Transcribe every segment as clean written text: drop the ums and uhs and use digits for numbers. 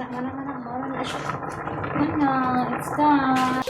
Mana, mana, mana, mana na siya. Mana, it's done.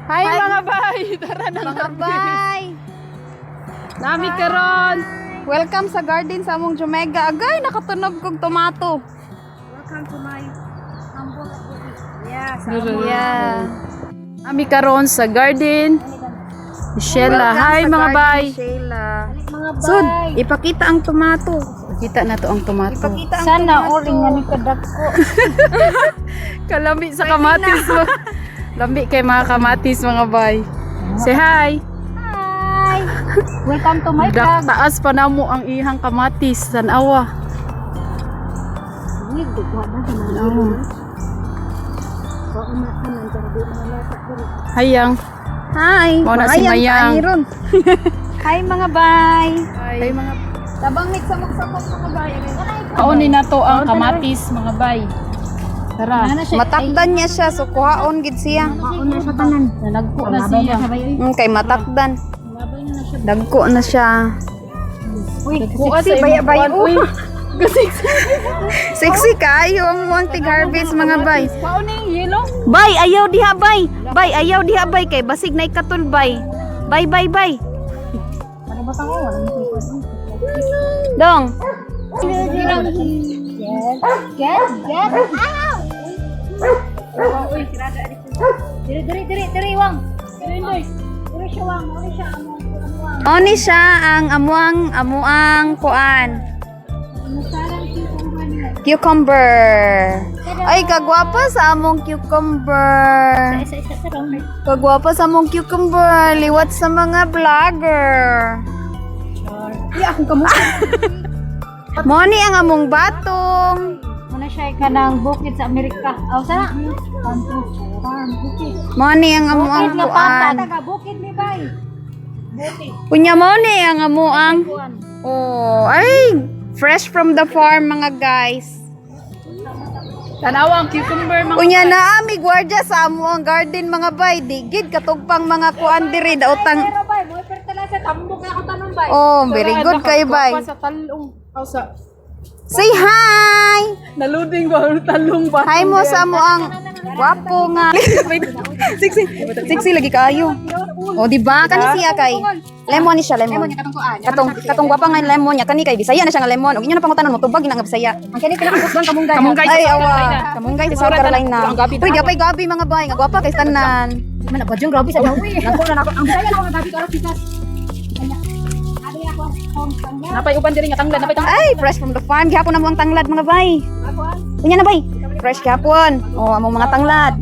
Hi, mga bay! Tara na Mga bay! Nami karon. Welcome sa garden sa among Jomega. Agay, nakatunog kog tomato. Welcome to my humble Yeah, sa Yeah. Nami karon sa garden. Ni Sheila. Welcome Hi sa mga garden, bay. Sheila. mga bay. Sud, ipakita ang tomato. Kita na to ang tomato. Ipakita ang Sana tomato. all nga ni kadako. Kalami sa kamatis. Lami kay mga kamatis, mga bay. Say hi. Hi. Welcome to my vlog. Taas pa na mo ang ihang kamatis. Sanawa. Uy, dugwa na Tanawa. Hayang. Hi. Mao na si Maayang Mayang. kaani ron. Hi, mga bay. Hi mga Tabang mig samok-samok, mga bay. Kaonin na to ang kamatis, mga bay. Tara. Matakdan niya siya, so kuhaon gid siya. Maon na siya tanan. Nalagpo na siya. Kay matakdan. Dagko na siya. Uy, Nagkuha sa Sexy, imong baya-baya. kuwan, uy. Sexy kayo ang muang tig-harvest, mga bay. Kaonin yellow. Bay, ayaw diha, bay. Bay, ayaw diha, bay, kay basig na ikatul, bay. Bay, bay, bay. Dong. Get, get. Ow! Diri, diri, diri, diri, wang. Diri, diri siya, wang. Diri siya, among, amuang. Oni siya ang amuang amuang kuan. Masarang cucumber niya. Cucumber. Ay, kagwapa sa among cucumber. Isa, isa, isa, wang. Kagwapa sa among cucumber. Liwat sa mga vlogger. Iya, akong kamo. Moni ang among batong. Muna siya ka ng bukid sa Amerika. Aw, sana. Farm, farm, bukid. Moni ang amuang Bukid nga papa, kuan. taga bukid ni bay. Bukid. Unya moni ang amuang. Kuan. Oh, ay, fresh from the farm, mga guys. Tanawa ang cucumber, mga Unya na ami gwardiya sa amuang garden, mga bay. Di gid katugpang mga kuan diri daotang. Pero bay, mo ipertala sa tambok na ako tanong bay. Oh, very good kay bay. Sa talong. Oh, sa Say hi. naluding ba talong ba? Hi mo sa amuang gwapo nga. Sexy. Sexy lagi kayo. Oh, di ba? Kani siya kay lemon ni siya, lemon. Katong katong gwapa nga lemon niya kani kay Bisaya na siya nga lemon. Og inyo na pangutanon mo tubag na nga Bisaya. Ang kani pila ka kamunggay. Kamunggay sa Ay, South awa. Carolina. Kamunggay sa South Carolina. Ang gabi. Uy, gapay gabi, mga bay, nga gwapa kay tanan. Man ako jung grabe sa dawi. Nako na nako. Ang Bisaya na ako nga gabi karon pikas. Adi ako ang tangga. Napay uban diri nga tanglad, napay tanglad. Ay, fresh from the farm. Gihapon na mo ang tanglad, mga bay. Unya na, bay. Fresh gihapon. Oh, among mga tanglad.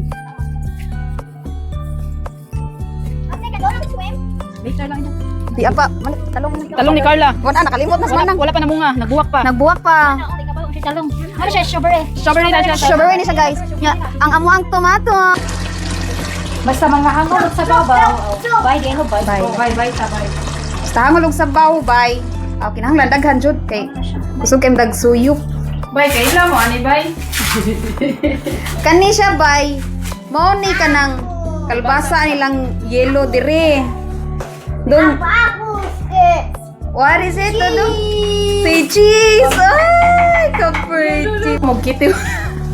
Later lang yan. Di apa, talong na. Talong ni Carla. Wala, nakalimot na sa Wala, manang. wala pa na munga, nagbuwak pa. Nagbuwak pa. Talong. Ano siya strawberry? Strawberry na siya. Strawberry ni siya, guys. Nga, ang amo ang tomato. Basta mga hangol sa babaw. Bye di ano bye. Bye bye sa bye. Basta hangol og sabaw, bay. Aw, kinahanglan daghan jud kay kusog kay dagsuyop. Bye kaila mo ani bye. Kani siya, bay. Mao ni kanang kalbasa nilang yellow dire. Dong. What is it? Ano? Say cheese! Ay, ka-pretty. Mo kitiw.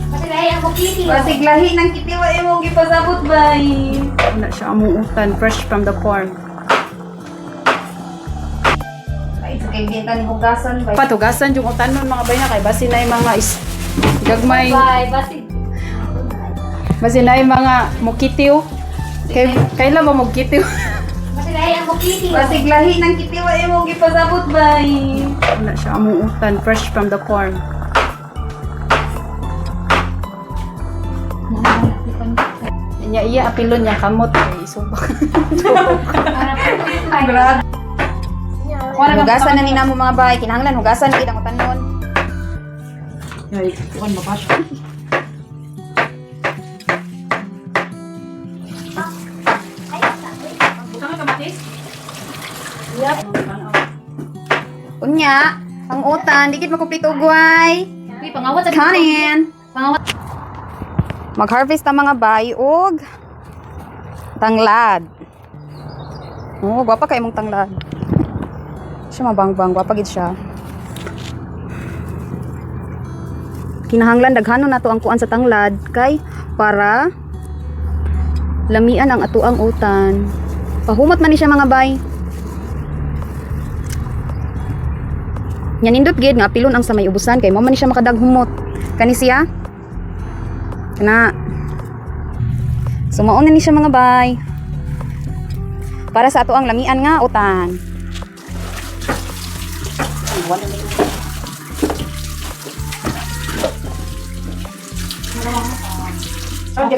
Pati lahi ang bukiti. Pasig lahi ng kitiwa imong gipasabot, bay. Wala siya among utan fresh from the farm. Ay, sa kay bintan hugasan, bay. Patugasan yung utan nun, mga bay na kay basin na yung mga is gagmay. Bye basi. Basin na yung mga mukitiw. Kay kaila mo mukitiw. Pati lahi ang bukiti. Pasig lahi ng kitiwa imong gipasabot, bay. Wala siya among utan fresh from the farm. Nya iya apilon niya kamot kay isubak. Grabe. Hugasan na ni namo, mga bay. Kinahanglan hugasan gid ang utanon. Ay, kuan mabasyo. Tama kamatis? Unya, ang utan dikit makumpleto ugway. Uy, pangawat sa Kanin. Pangawat. Mag-harvest ang mga bay og tanglad. Oh, gwapa kay imong tanglad. Siya mabangbang, gwapa gid siya. Kinahanglan daghanon nato ang kuan sa tanglad kay para lamian ang atuang utan. Pahumot man ni siya, mga bay. Nya nindot gid nga apilon ang sa may ubusan kay mao man ni siya makadaghumot. Kani siya? Kana. So mao na ni siya, mga bay. Para sa ato ang lamian nga utan.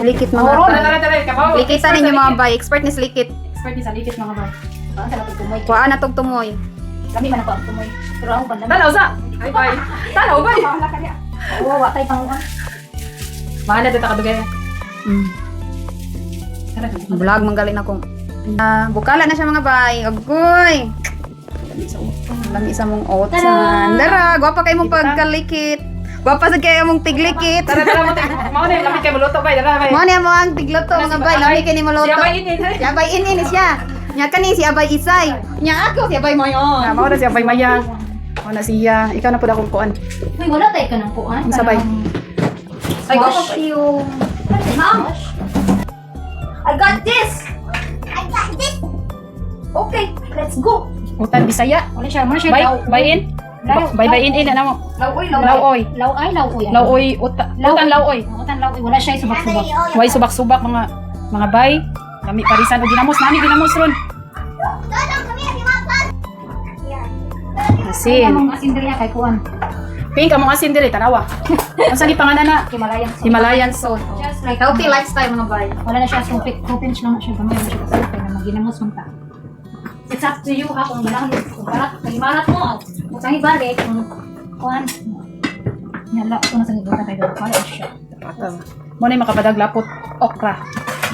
Likit, mga Tara, bay. tara, tara. Kabaw. Likitan ninyo, mga bay. Expert ni sa likit. Expert ni sa likit, mga bay. Kuhaan sa latong tumoy. Kuhaan na tog tumoy. Lami man ako ang tumoy. Pero ako ban lami. Tanaw sa. Ay, bay. Tanaw, bay. Oo, wa tay panguan. Mahala dito kadugay. Tara, Vlog manggalin akong. Ah, bukala na siya, mga bay. Agoy. Lami sa mong otan. Dara, gwapa kay mong pagkalikit. Gwapa sad kay mong tiglikit. Tara, tara mo. Mao na lamit kay muluto, bay. Tara, bay. Mo ni mo ang tigluto, mga bay. Lami kay ni moluto. Siya bay inin. Si Abay inin siya. Nya kani si Abay Isay. Nya ako si Abay Mayon. Ah, mao na siya bay mayang. Mao na siya. Ikaw na pud akong kuan. Uy, wala tay ka ng kuan. Unsa bay? Ay, Squash. You. Ma'am. I got this. I got this. Okay, let's go. Utan Bisaya. Wala siya, wala siya. Bay, Law- bay in. Law- Bay bay in in na mo. Lawoy, lawoy. Lawoy. Law-ay, law-oy. Lawoy uta, utan lawoy. Utan law-oy. Wala siya subak-subak. Way subak-subak, mga bay. Lami parisan og ginamos nami ginamos ron. Asin. Among asin diri kay kuan. Pink among asin diri, tanawa. Unsa gi pangalan na? Himalayan salt. Himalayan salt. Just like Healthy lifestyle, mga bay. Wala na siya supik. 2 pinch lang na siya. Gamay na siya kasi kaya na maginamos man ta. It's up to you ha kung ganahan kung barat kay marat mo. Kung sa ibalik kung kuan. Nyala ko na sa gibutan kay kaya siya. Mo na makapadag lapot okra.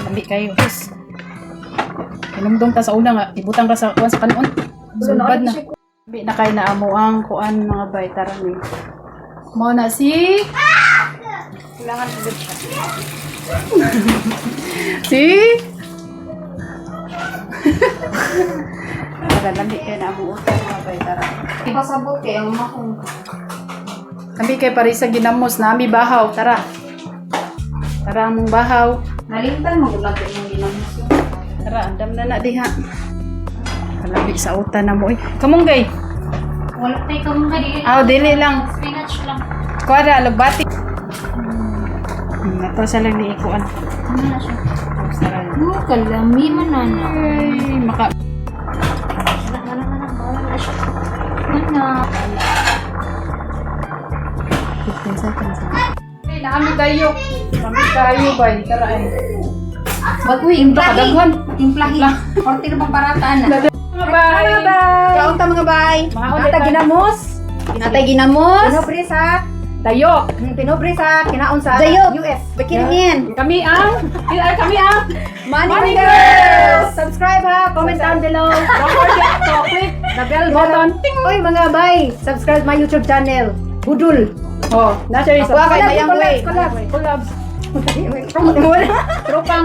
Lami kayo. Yes. Hinumdum ta sa una nga ibutang ra sa kuan sa kanon. Sulbad na. Lami na kay na amo ang kuan, mga bay, tara ni. Mo na si Kailangan ko siya. Si Tara, lami kay na amo utan, mga bay, tara. Pasabot kay ang makong. Kami kay parisa ginamos na ami bahaw, tara. Tara among bahaw. Nalimtan mo gud imong ginamos. Tara, andam na na diha. Kalabi sa utan na mo. Oy. Kamunggay. Wala tay ka mga dili. Aw, dili lang. Spinach lang. Kuwara, lugbati. Nato sa lang ni ikuan. Ano na siya? Oh, kalami man na na. Ay, maka Wala wala wala wala na siya. Ano? 15 seconds. Ay, naami tayo. Naami tayo, bay. Tara ay. Wag uy, Kadaghan. timplahi. Korte na pang parataan na. Mga bay. Kaon ta, mga bay. Mga Nata ginamos. Natay ginamos. Pinobre sa Tayo. Pinobre sa kinaon sa Dayok. US. Bikinin. Kami ang Money, Money Girls. Girls! Subscribe ha, comment down below. Don't forget to click the bell button. Ting! Oy mga bay, subscribe my YouTube channel. Budul. Oh, nasa yung Ako kay Mayang Way. Collab, Collabs. collab. Tropang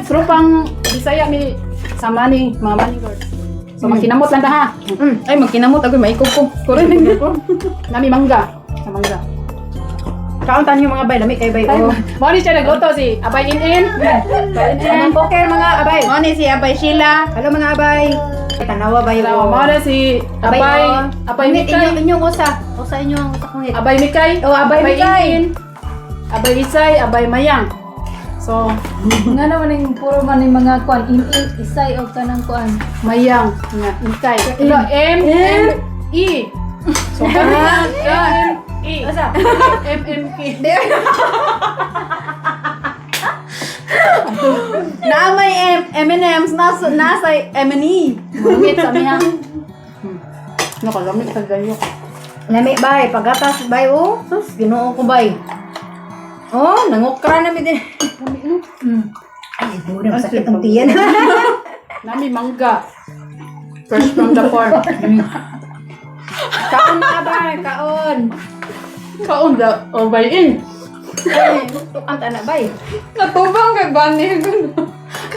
tropang Bisaya mi sa money, mga money girls. So magkinamot lang ta ha. Ay, magkinamot ako maikog ko. Nami mangga. Sa mangga. Kaon tanyo, mga bay, lami kay bay. Ay, Oh. mao ni siya nagluto si Abay In In. Abay In In. Anong poker, mga abay? Mo ni si Abay Sheila. Hello, mga abay. Tanawa bay. Hello, mao na si Abay oh. Abay Init, Mikay. inyong usa. Usa inyong usa kong hit. Abay Mikay. Oh, Abay Mikay. In In. Abay Isay, Abay Mayang. So, Nga naman yung puro man yung mga kuan, in isay o kanang kuan. Mayang nga Mikay. Ito M M E. So kami ang M E. M M K. Na may M&M's nasa nasa M&E. Mungit sa miya. Nakalamit sa gayo. Lami bay, pagatas bay oh. Sus, Ginoo ko bay. Oh, nangukra na mi din. Ay, siguro masakit ang tiyan. Nami mangga. Fresh from the farm. Kaon na bay, kaon. Kaon da oh by in. Ay, tukan ta na bay. Natubang kay Bani.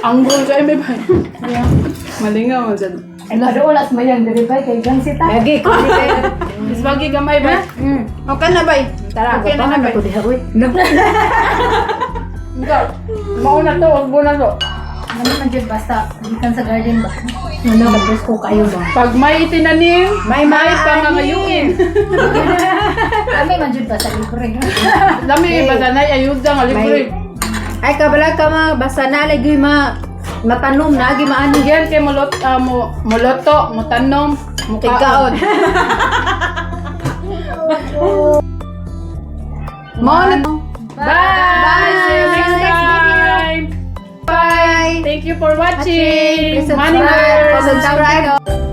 Anggol kay may bay. Yeah. Malingaw man sad. Ay, padulas mo yan, diri ba? Kay gang sita. Lagi ko Iswagi gamay ba? Okay na bay. Tara, okay na na ko diha oy. Ikaw, mauna to, wag mo na to. Ano man jud basta gikan sa garden ba. Ano ka presko kayo ba? Pag may itinanim, may pangangayuin. Kami man jud basta libre. Dami, basta na ayuda nga libre. Ay kabala ka ma basta na lagi ma matanom na agi maano. Yan kay mulot, muloto, mutanom, mukaon. Tigkaon. Mao na. Bye! See you next time! Bye. Thank you for watching! Please Money subscribe. Girls! Subscribe.